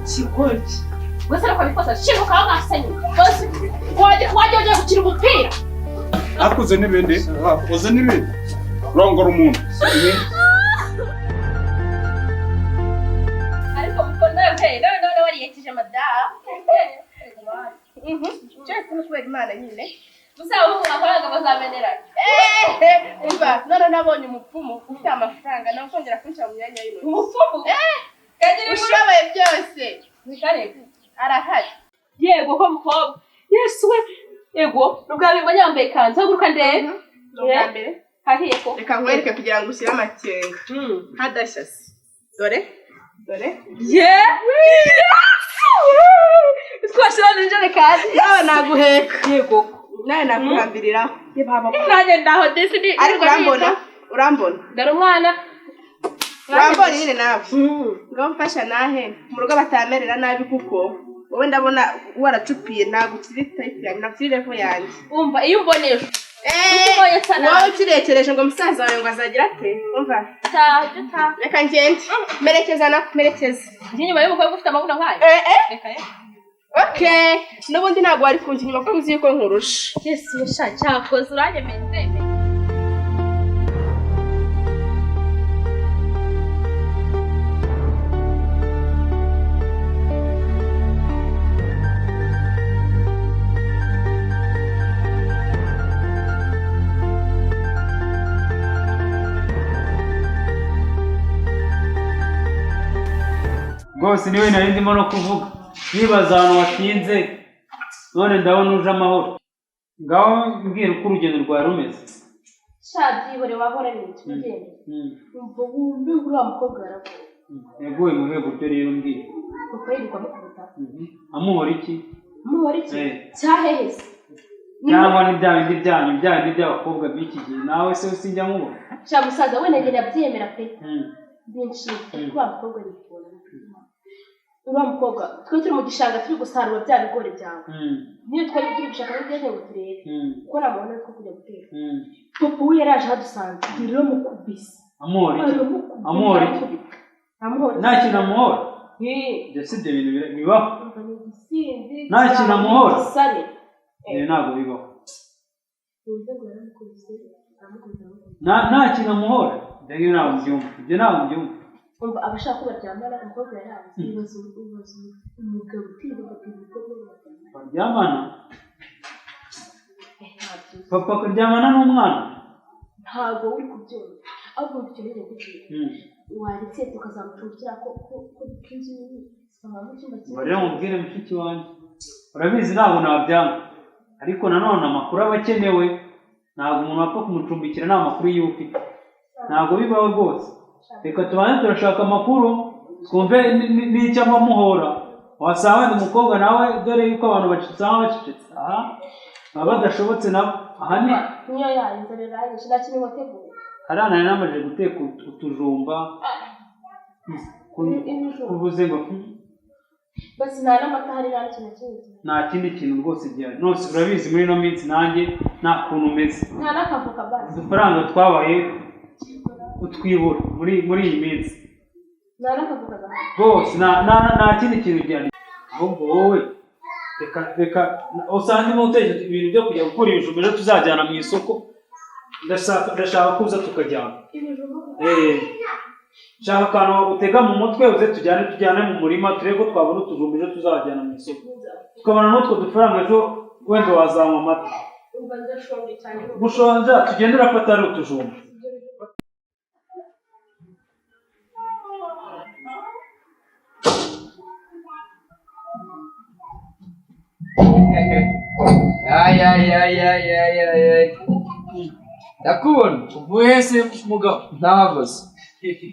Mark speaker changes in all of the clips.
Speaker 1: Ikigoryi wese ariko bikosa shibuka aho ngasenye bose wajya ujya gukina umupira.
Speaker 2: Akuze n'ibindi, uzi n'ibindi, rongora umuntu.
Speaker 1: Ariko mukunda he none none wariyekije madamu.
Speaker 3: Byose ni ukubera Imana nyine.
Speaker 1: Gusa ubu amafaranga bazamenera.
Speaker 3: Umva, none nabonye umupfumu ufite amafaranga nawe uzongera kunshyira mu myanya y'intoki.
Speaker 1: Umupfumu kagira inkuru.
Speaker 3: Ushoboye byose.
Speaker 1: Nikarebe.
Speaker 3: Arahari.
Speaker 1: Yego ko mukobwa Yesu we, yego ubwa mbere yambaye ikanzu, haguruka ndebe.
Speaker 3: Ni ubwa mbere.
Speaker 1: Hahiye ko.
Speaker 3: Reka nkwereke kugira ngo ushyire amakenga. Hadashya se. Dore dore.
Speaker 1: Ye Yesu we, twashyira n'injerekani.
Speaker 3: Nawe naguheka.
Speaker 1: Yego.
Speaker 3: Nawe nakuhambiriraho.
Speaker 1: Nanjye ndaho disi ni.
Speaker 3: Ariko urambona, urambona.
Speaker 1: Dore umwana.
Speaker 3: Urambona nyine nawe. Ngaho mfasha nahe mu rugo batamerera nabi, kuko wowe ndabona waracupiye, ntabwo ukiri type yanjye, ntabwo ukiri level yanjye.
Speaker 1: Umva, iyo umbonesha
Speaker 3: Eh,
Speaker 1: ubonye nsa nabi.
Speaker 3: Wowe ukirekereje ngo musaza wawe ngo azagira ate? Umva,
Speaker 1: taha.
Speaker 3: Reka ngende merekeza, nakumerekeza.
Speaker 1: Njye inyuma y'umukobwa ufite amabuno nkayo?
Speaker 3: Eh eh.
Speaker 1: Reka ye.
Speaker 3: Okay, n'ubundi ntabwo wari kunjya inyuma kuko uzi yuko nkurusha.
Speaker 1: Yesu we, sha cyakoze uranyemeye ndemeye.
Speaker 4: Rwose niwe nari ndimo no kuvuga, nibaza ahantu watinze, none ndabona uje amahoro. Ngaho mbwira uko urugendo rwawe rumeze.
Speaker 1: Sha byihore, wahora n'iki ugenda. Umva wumve, uriya mukobwa yaravuye.
Speaker 4: Yaguye mu rwego rwe rero, mbwira.
Speaker 1: Papa yirirwa amukubita.
Speaker 4: Amuhora iki?
Speaker 1: Amuhora iki?
Speaker 4: Eh.
Speaker 1: Cyahehese.
Speaker 4: Cyangwa ni bya bindi byanyu, bya bindi by'abakobwa b'iki gihe, nawe se sinjya nkubona.
Speaker 1: Sha musaza we, nanjye ndabyemera pe. Byinshi. Ariko uriya mukobwa yikunda. Uriya mukobwa twe turi mu gishanga turi gusarura bya bigori byawe, niyo twari turi gushaka n'ibyo ngo turebe kuko namubona two kujya gutera. Papa we yaraje ahadusanze rero mukubise.
Speaker 4: Amuhora iki?
Speaker 1: Aramukubita.
Speaker 4: Amuhora iki?
Speaker 1: Amuhora.
Speaker 4: Nta kintu amuhora?
Speaker 1: Eh.
Speaker 4: Ibyo si ibyo bintu bibaho.
Speaker 1: Umva, ni igisinzi.
Speaker 4: Nta kintu amuhora.
Speaker 1: Igisare.
Speaker 4: Ibyo ntabwo bibaho.
Speaker 1: Uburyo ngo yaramukubise, aramukubita, aramukubita.
Speaker 4: Nta kintu amuhora, ibyo ngibyo ntabwo mbyumva, ibyo ntabwo mbyumva.
Speaker 1: Umva, abashaka ko baryamana, umukobwa yaranze. Ibibazo ibibazo, umugabo utirirwa agapima umukobwa ngo baryamane.
Speaker 4: Baryamana?
Speaker 1: Eh, ntabyo.
Speaker 4: Papa akaryamana n'umwana?
Speaker 1: Ntabwo uri kubyumva, ahubwo icyo rero kubwira, waretse tukazamucumbikira ko inzu nini zikaba mu cyumba kimwe.
Speaker 4: Ngo rero mubwire mushiki wanjye, urabizi ntabwo nabyanga, ariko nanone amakuru aba akenewe. Ntabwo umuntu wapfa kumucumbikira nta makuru yiwe ufite, ntabwo bibaho rwose. Reka tubanze turashaka amakuru, twumve n'icyo amuhora. Wasanga wenda umukobwa nawe, dore yuko abantu usanga bacecetse aha, baba badashobotse nabo aha ni.
Speaker 1: Niyo yayo inzara iranyishe, nta kintu wateguye.
Speaker 4: Hariya nari namaze guteka utujumba.
Speaker 1: Ibijumba?
Speaker 4: Kuvuze ngo
Speaker 1: Basi nta n'amata ahari, nta n'ikintu na kimwe gihari.
Speaker 4: Nta kindi kintu rwose gihari nose. Urabizi muri ino minsi nanjye nta kuntu meze.
Speaker 1: Nta n'akavoka basi?
Speaker 4: Udufaranga twabaye utwibura muri iyi minsi.
Speaker 1: Nta n'akavoka gahari?
Speaker 4: Rwose nta kindi kintu gihari. Ahubwo wowe reka usanga ndimo gutekereza ibintu byo kujya gukura ibijumba ejo tuzajyana mu isoko. Ndashaka ko uza tukajyana.
Speaker 1: Ibijumba?
Speaker 4: Eh, shaka akantu utega mu mutwe uze tujyane mu murima, turebe ko twabona utujumba ejo tuzajyana mu isoko, tukabona n'utwo dufaranga. Ejo wenda wazanywa amata.
Speaker 1: Umva, ndashonje cyane.
Speaker 4: Gushonja, tugende, urafata ari utujumba.
Speaker 5: Ay, ay, ay, ay, ay, ay, ay. Ndakubona.
Speaker 4: Uvuye se mugabo?
Speaker 5: Ntavuze.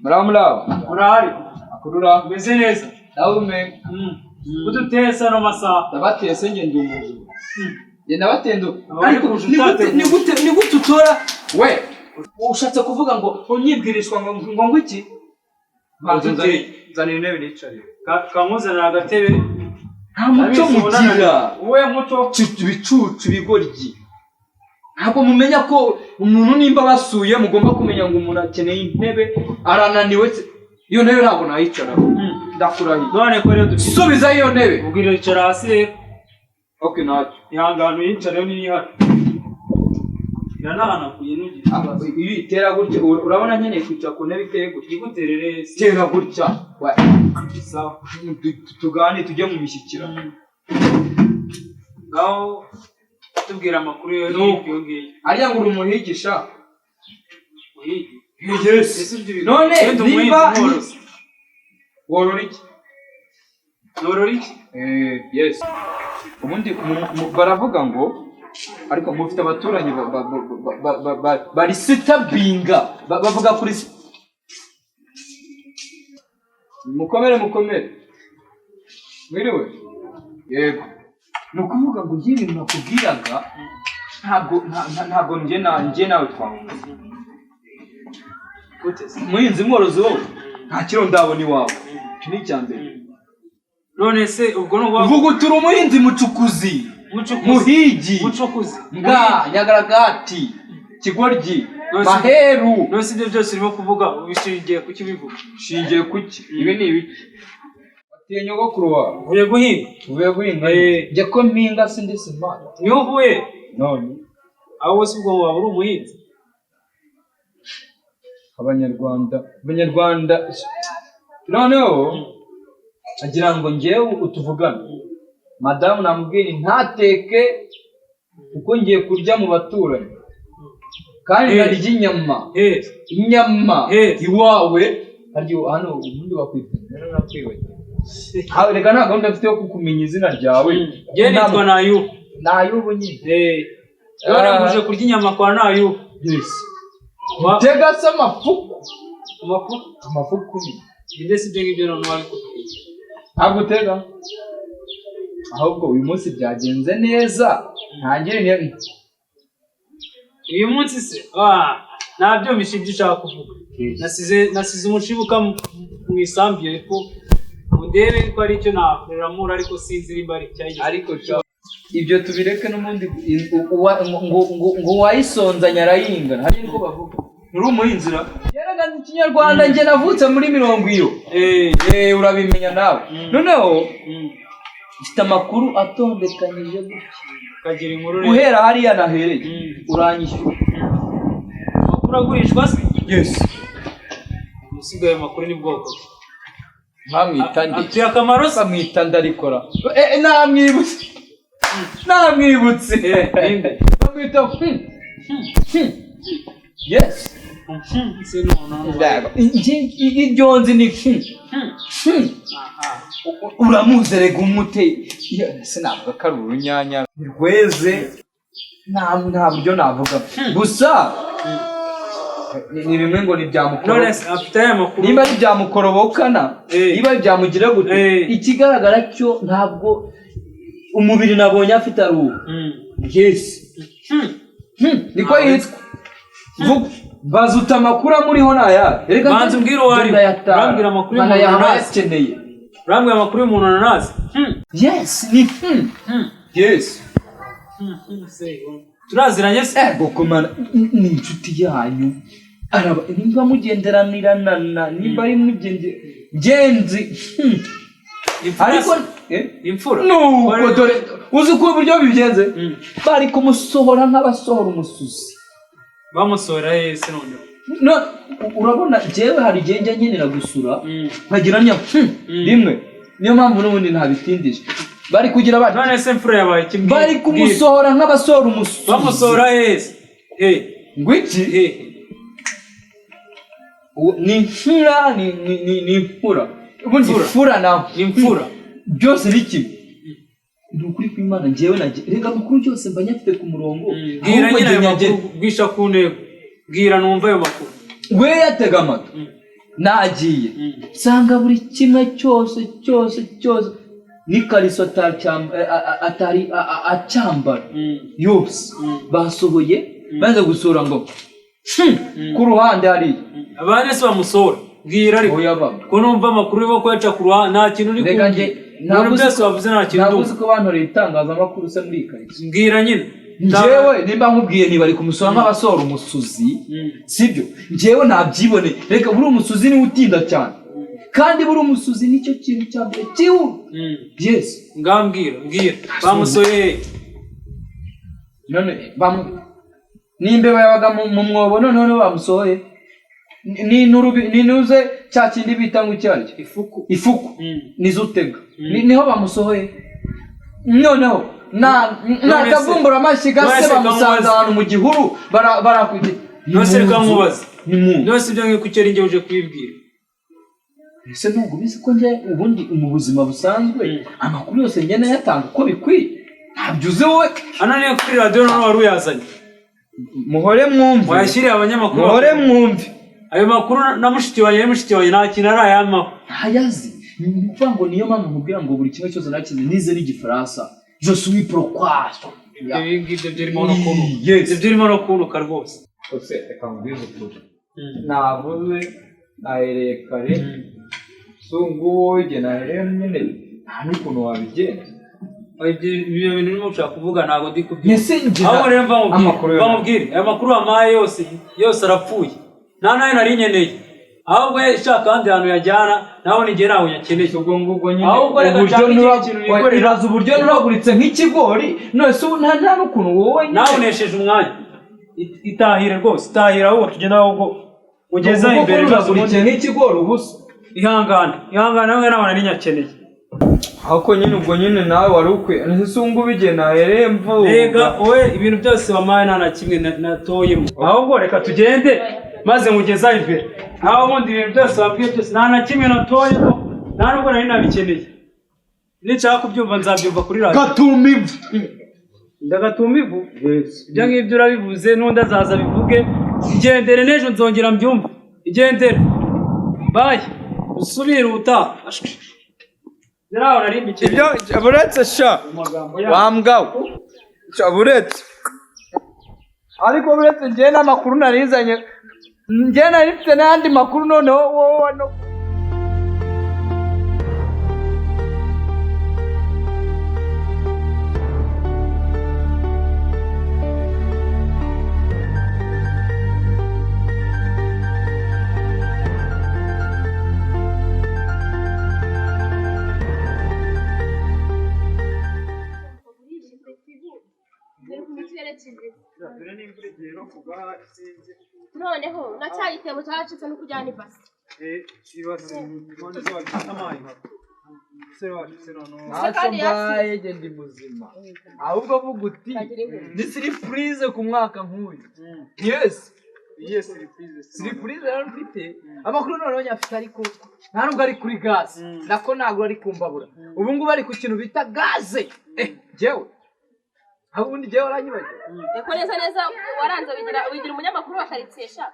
Speaker 5: Muraho, muraho.
Speaker 4: Urahari?
Speaker 5: Akurura.
Speaker 4: Umeze neza?
Speaker 5: Ndahumeka.
Speaker 4: Udutese ano masaha?
Speaker 5: Ndabatese, nge ndi umujura. Nge ndabatenduka.
Speaker 4: Ariko
Speaker 5: Ni gute, ni gute, ni gute utora? We, ushatse kuvuga ngo unyibwirishwa ngo iki? Banza nzanira intebe nicare.
Speaker 4: Kamuzanira agatebe.
Speaker 5: Nta muco mugira.
Speaker 4: Uwe muco?
Speaker 5: Ibicucu, ibigoryi. Ntabwo mumenya ko umuntu nimba basuye mugomba kumenya ngo umuntu akeneye intebe, arananiwe se. Iyo ntebe ntabwo nayicaraho. Ndakurahiye.
Speaker 4: None ko rero dufite
Speaker 5: Subiza iyo ntebe.
Speaker 4: Ubwira icara hasi rero.
Speaker 5: Okay, ntacyo.
Speaker 4: Ihangane uyicareho niyo ihari. Iranahanaguye ntugire ikibazo.
Speaker 5: Iyo itera gutya, urabona nkeneye kwicara ku ntebe iteye gutya.
Speaker 4: Iguterere si
Speaker 5: Tera gutya.
Speaker 4: Sawa.
Speaker 5: Tugane tujye mu mishyikirano.
Speaker 4: Ngaho tubwira amakuru yo
Speaker 5: Nuko.
Speaker 4: iyo ngiyo.
Speaker 5: Ariya ngo uri umuhigisha.
Speaker 4: Muhigi.
Speaker 5: Yes.
Speaker 4: Ese ibyo bintu-
Speaker 5: None
Speaker 4: Wenda umuhinzi
Speaker 5: niba
Speaker 4: mworozi.
Speaker 5: Worora iki?
Speaker 4: Norora iki?
Speaker 5: Yes. Ubundi baravuga ngo ariko mufite abaturanyi bari sitabinga, bavuga kuri mukomere mukomere, mwiriwe. Yego, ni ukuvuga ngo njye ibintu nakubwiraga ntabwo ntabwo njye nawe twahuza.
Speaker 4: Gute se?
Speaker 5: Umuhinzi mworozi, wowe nta kiro ndabona iwawe, icyo ni icya mbere.
Speaker 4: None se ubwo ni ukuvuga
Speaker 5: Uvuga uti uri umuhinzi mucukuzi.
Speaker 4: Mucukuzi.
Speaker 5: Muhigi.
Speaker 4: Mucukuzi.
Speaker 5: Mbwa nyagaragati kigoryi.
Speaker 4: None
Speaker 5: Maheru.
Speaker 4: None se ibyo byose urimo kuvuga ubishingiye kuki ubivuga?
Speaker 5: Shingiye kuki? Ibi ni ibiki? Watiye nyogokuru wawe.
Speaker 4: Uvuye guhinga.
Speaker 5: Uvuye guhinga? Njye ko mpinga sindi smart.
Speaker 4: Niho uvuye?
Speaker 5: None
Speaker 4: Aho wose ubwo waba uri umuhinzi?
Speaker 5: Abanyarwanda noneho agira ngo njyewe utuvugane. Madamu namubwiye ntateke kuko ngiye kurya mu baturanyi kandi ntarya inyama. Inyama iwawe harya hano ubundi wakwita narakwibagiwe. Reka, nta gahunda mfite yo kukumenya izina ryawe.
Speaker 4: Njye nitwa Nayubu.
Speaker 5: Nayubu nyine.
Speaker 4: None nguje kurya inyama kwa Nayubu.
Speaker 5: Yes. Tega se amafuku.
Speaker 4: Amakuru?
Speaker 5: Amafuku.
Speaker 4: Ibyo si ibyo ngibyo none wabikubwiye.
Speaker 5: Ntabwo utega, ahubwo uyu munsi byagenze neza, ntangire niyo.
Speaker 4: Uyu munsi se nabyumvishe ibyo ushaka kuvuga. Nasize umushibuka mu isambu ariko ngo ndebe ko ari icyo nakuramura, ariko sinzi nimba ari icyagize.
Speaker 5: Ariko ibyo tubireke n'ubundi ngo uwayisonzanye arayingana, hari niko bavuga. Nturi umuhinzi ra? Yaraganze ikinyarwanda, njye navutse muri mirongo iyo. Urabimenya nawe. Noneho mfite amakuru atondekanyije gutya.
Speaker 4: Kagira inkuru rero.
Speaker 5: Guhera hariya nahereye, uranyishyura.
Speaker 4: Amakuru agurishwa se?
Speaker 5: Yes.
Speaker 4: Usigaye amakuru ni bwoko ki?
Speaker 5: Nkamwita nde?
Speaker 4: Afitiye akamaro se?
Speaker 5: Bamwita ndarikora. Namwibutse, namwibutse.
Speaker 4: Ninde?
Speaker 5: Bamwita yes.
Speaker 4: Se no.
Speaker 5: Iryo nzi ni Uramuzi erega umute. Sinavuga ko ari urunyanya rweze, nta buryo navuga gusa ni bimwe ngo ni byamukoro.
Speaker 4: None se afite aya makuru?
Speaker 5: Niba ari byamukorobokana, niba ari byamugira gute, ikigaragara cyo ntabwo umubiri nabonye afite ari uwo. Yes. Niko yitwa. Vuga bazuta amakuru amuriho ni ayahe? Reka.
Speaker 4: Banza umbwire uwo ari we.
Speaker 5: Ndayatara.
Speaker 4: Urambwira amakuru y'umuntu
Speaker 5: Banayaba
Speaker 4: ntazi.
Speaker 5: bayakeneye.
Speaker 4: Urambwira amakuru y'umuntu ntazi.
Speaker 5: Yes, ni yes.
Speaker 4: Turaziranye se?
Speaker 5: Ego komana, ni inshuti yanyu, araba nimba mugenderanirana, nimba ari mugende ngenzi.
Speaker 4: Imfura
Speaker 5: Ariko
Speaker 4: se? Imfura.
Speaker 5: Nuko dore uzi uko uburyo bigenze, bari kumusohora nk'abasohora umusuzi.
Speaker 4: Bamusohora he se noneho?
Speaker 5: No, urabona jewe hari igihe njya nkenera gusura nkagira nya rimwe, niyo mpamvu n'ubundi ntabitindije, bari kugira bati
Speaker 4: None se mfura yabaye iki?
Speaker 5: Bari kumusohora nk'abasohora umusuzi.
Speaker 4: Bamusohora he se?
Speaker 5: Ngo iki?
Speaker 4: He?
Speaker 5: Ni imfura, ni imfura ubundi.
Speaker 4: Imfura.
Speaker 5: Imfura nawe.
Speaker 4: Ni imfura.
Speaker 5: Byose ni kimwe, ni ukuri kw'Imana. Njyewe nagiye reka amakuru yose mba nyafite ku murongo.
Speaker 4: Bwira
Speaker 5: Ahubwo
Speaker 4: nyine ayo
Speaker 5: njye nyagera.
Speaker 4: makuru, bwisha ku ntego, bwira numva ayo makuru.
Speaker 5: We yatega amatwi. Nagiye nsanga buri kimwe cyose cyose cyose n'ikariso atari acyambara yose basohoye, maze gusohora ngo ku ruhande hariya.
Speaker 4: Abandi se bamusohora? Bwira ariko.
Speaker 5: Oya baba.
Speaker 4: Ko numva amakuru urimo kuyaca ku ruhande, nta kintu uri
Speaker 5: Reka
Speaker 4: kumbwira.
Speaker 5: njye
Speaker 4: Ibintu byose wavuze nta kintu
Speaker 5: ntabwo uzi
Speaker 4: ndumva.
Speaker 5: ko bantoreye itangazamakuru se muri iyi kariso?
Speaker 4: Mbwira nyine.
Speaker 5: Njyewe nimba nkubwiye ntibari kumusohora nk'abasohora umusuzi, sibyo? Njyewe nabyibone. Reka, buri umusuzi niwe utinda cyane. Kandi buri umusuzi nicyo kintu cya mbere cyihuta. Yes.
Speaker 4: Ngambwira, mbwira bamusoye.
Speaker 5: None n'imbeba yabaga mu mwobo, noneho bamusohoye. Ni nuze cya kindi bita ngo icyo aricyo?
Speaker 4: Ifuku.
Speaker 5: Ifuku nizo utega. Niho bamusohoye noneho na nakavumbura amashyiga
Speaker 4: None
Speaker 5: se
Speaker 4: se
Speaker 5: bamusanze
Speaker 4: kamubaze.
Speaker 5: ahantu mu gihuru barakwita.
Speaker 4: None se reka nkubaze.
Speaker 5: Ni mu
Speaker 4: None se ibyo ngibyo kuki ari njye uje kubibwira?
Speaker 5: Ese ntabwo ubizi ko njye ubundi mu buzima busanzwe amakuru yose njye nayatanga uko bikwiye? Ntabyo uzi wowe.
Speaker 4: Hano niyo kuri radiyo noneho wari uyazanye?
Speaker 5: Muhore mwumve.
Speaker 4: Wayashyiriye abanyamakuru.
Speaker 5: Muhore mwumve.
Speaker 4: Ayo makuru na mushiki wanjye, nta kintu arayamaho.
Speaker 5: Ntayazi. Ni ukuvuga ngo niyo mpamvu nkubwira ngo buri kimwe cyose nakize, nize n'igifaransa, je suis pourquoi.
Speaker 4: Ibyo ngibyo birimo no kunuka.
Speaker 5: Yes.
Speaker 4: Ibyo birimo no kunuka rwose.
Speaker 5: Ose reka nkubwize ukuri, navuze nahereye kare, si nguwo igihe nahereye nyine nta n'ukuntu wabigenza.
Speaker 4: Ibyo bintu urimo ushaka kuvuga ntabwo ndi kubyumva.
Speaker 5: Ese njye
Speaker 4: Ahubwo rero mva
Speaker 5: amakuru
Speaker 4: mubwire,
Speaker 5: yo
Speaker 4: mva mubwire, ayo makuru wampaye yose yose arapfuye, nta nayo nari nkeneye. Ahubwo shaka ahandi hantu yajyana, nawe n'igihe ntawe nyakeneye.
Speaker 5: Ubwo ngubwo nyine
Speaker 4: Ahubwo reka
Speaker 5: uburyo
Speaker 4: nshake ikindi kintu nikorera.
Speaker 5: Ibaze uburyo nuraguritse nk'ikigori. None se ubu nta n'ukuntu wowe nyine
Speaker 4: Nawe unesheje umwanya. Itahire rwose, itahire ahubwo tugende, ahubwo ugeze
Speaker 5: Ubwo
Speaker 4: imbere rwose
Speaker 5: nuraguritse
Speaker 4: ubundi.
Speaker 5: nk'ikigori ubusa.
Speaker 4: Ihangane, ihangane, nawe ntabwo nari nyakeneye.
Speaker 5: Ahubwo nyine ubwo nyine nawe wari ukwiye, ese ubu ngubu igihe nahereye mvuga.
Speaker 4: Rega wowe, ibintu byose wampaye nta na kimwe natoyemo. Ahubwo reka tugende maze nkugezaho imbere, naho ubundi ibintu byose wambwiye byose nta na kimwe natoyemo, nta nubwo nari nabikeneye. Ninshaka kubyumva nzabyumva kuri radiyo.
Speaker 5: Gatuma ivu.
Speaker 4: Ndagatuma ivu. Ibyo ngibyo urabivuze, n'undi azaza abivuge. Igendere, n'ejo nzongera mbyumve. Igendere, bye, usubire ubutaha. Ashwi. Naraho nari mbikeneye.
Speaker 5: Ibyo buretse sha.
Speaker 4: Mu magambo yawe.
Speaker 5: Wambwawe sha, buretse, ariko buretse njyewe n'amakuru narizanye, njyewe nari mfite n'ayandi makuru noneho wowe no
Speaker 1: Ikirere kimeze noneho na cya gitebo cyaracitse no kujyana ibase.
Speaker 5: Ntacyo.
Speaker 1: Kandi
Speaker 5: Mbaye njye ndi muzima, ahubwo vuga uti ni surprise ku mwaka nk'uyu. Yes, surprise rero mfite amakuru noneho nyafite, ariko nta nubwo ari kuri gaze, nako ntabwo ari ku mbabura, ubu ngubu ari ku kintu bita gaze. Njyewe aho ubundi njyewe waranyibagiwe.
Speaker 1: Reko neza neza waranze wigira umunyamakuru wa karitsiye sha.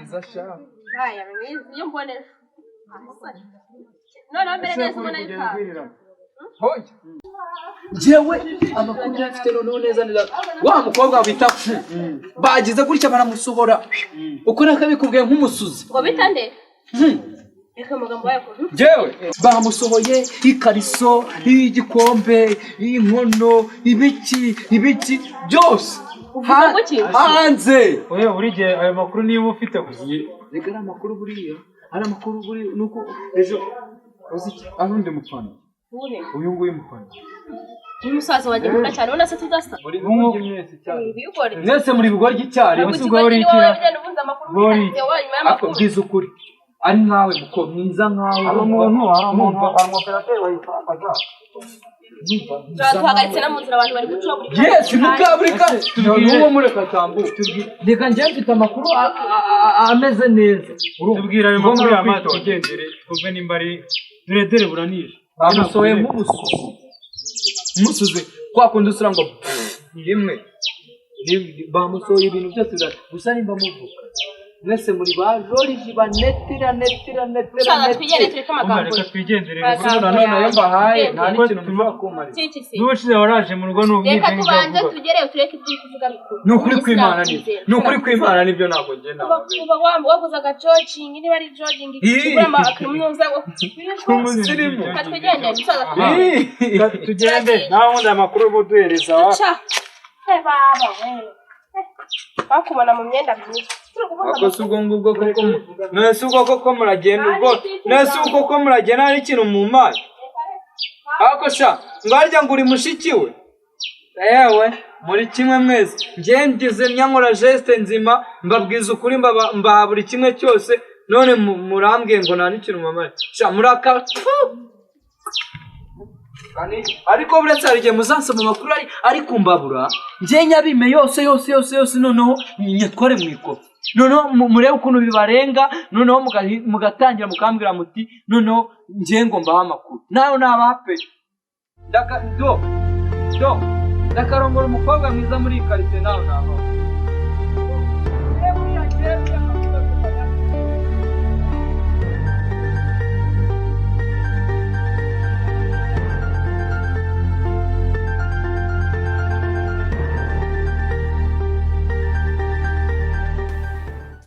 Speaker 5: Nziza sha.
Speaker 1: Haya mwiza iyo mbonera noneho mbere neza ubona yuko
Speaker 5: Hoya. Njyewe amakuru nyafite noneho neza neza, wa mukobwa bita Fu bagize gutya baramusohora, uko nakabikubwiye nk'umusuzi.
Speaker 1: Ngo bita nde? Reka amagambo yayo.
Speaker 5: Njyewe bamusohoye ikariso, igikombe, inkono, ibiki ibiki byose.
Speaker 1: Uvuga ngo iki?
Speaker 5: Hanze.
Speaker 4: Oya, buri gihe ayo makuru niba ufite gusa.
Speaker 5: Reka ari amakuru buriya, ari amakuru buriya nuko ejo uzi iki, ari undi mufana.
Speaker 1: Uwuhe?
Speaker 5: Uyu nguyu mufana.
Speaker 1: Uyu musaza wanjye nkunda cyane, ubona se tudasa?
Speaker 5: Muri bigoryi mwese cyane.
Speaker 1: Ibigori.
Speaker 5: Mwese muri bigoryi icyarimwe.
Speaker 1: Ntabwo ikigoryi ni wowe ugenda ubunza amakuru muri karitsiye wowe nyuma
Speaker 5: Ariko
Speaker 1: y'amakuru.
Speaker 5: bwiza ukuri, ari nkawe muko mwiza nkawe.
Speaker 2: Hari umuntu, hari umuntu, hari umuoperateri wayifataga.
Speaker 1: Tuhagaritse no mu nzira, abantu bari guca buri
Speaker 5: Yes, mukaburika n'uwo mureka tambuka. Reka njyewe mfite amakuru ameze neza.
Speaker 4: Tubwira ayo
Speaker 5: Tugomba
Speaker 4: makuru y'amazi,
Speaker 5: kwitonda.
Speaker 4: tugendere twumve nimba ari dore dore buranije.
Speaker 5: Bamusohoye nk'umusuzi, umusuzi kwa kundi usura ngo rimwe. Bamusohoye ibintu byose gusa nimba muvuga mwese muri ba joriji banetira netira netira.
Speaker 1: Musaza, twigende tureke
Speaker 4: Umva,
Speaker 1: amagambo.
Speaker 4: reka twigendere.
Speaker 1: Amagambo
Speaker 5: Nanone ayo
Speaker 1: yawe.
Speaker 5: mbahaye nta
Speaker 1: Tugende.
Speaker 5: n'ikintu mushobora kumarira.
Speaker 1: Iki se?
Speaker 4: N'ubushize waraje mu rugo n'ubwo
Speaker 1: Reka tubanze tugereyo tureke ibyo uri kuvuga bikuru.
Speaker 5: Ni ukuri kw'Imana ni ni ukuri kw'Imana nibyo, ntabwo njye
Speaker 1: Kuba
Speaker 5: ntabwo
Speaker 1: kuba waguze agajogingi, niba ari jogingi kugura amakaminuza ngo reka twigendere musaza, tugende.
Speaker 4: Tugende, nawe ubundi aya makuru uba uduhereza wa
Speaker 1: Ca. Eh, baba we. Bakubona mu myenda myiza.
Speaker 3: Turi kuvuga
Speaker 5: Ako si ubwo ngubwo koko none si ubwo koko muragenda ubwo none si ubwo koko muragenda hari ikintu mu mazi. Ariko sha ngo harya ngo uri mushiki we, yewe muri kimwe mwese njye ngize nyankora geste nzima, mbabwiza ukuri, mbaha buri kimwe cyose, none murambwiye ngo nta n'ikintu mumare. Sha muraka. Ariko buretse hari igihe muzansoma amakuru ari kumbabura, njye nyabime yose yose yose yose, noneho nyatware mu ikofi, noneho murebe ukuntu bibarenga, noneho mugatangira mukambwira muti noneho njye ngo mbahe amakuru, nayo nabaha pe. Ndaka do do ndakarongora umukobwa mwiza muri iyi karitsiye, nawe nabaha.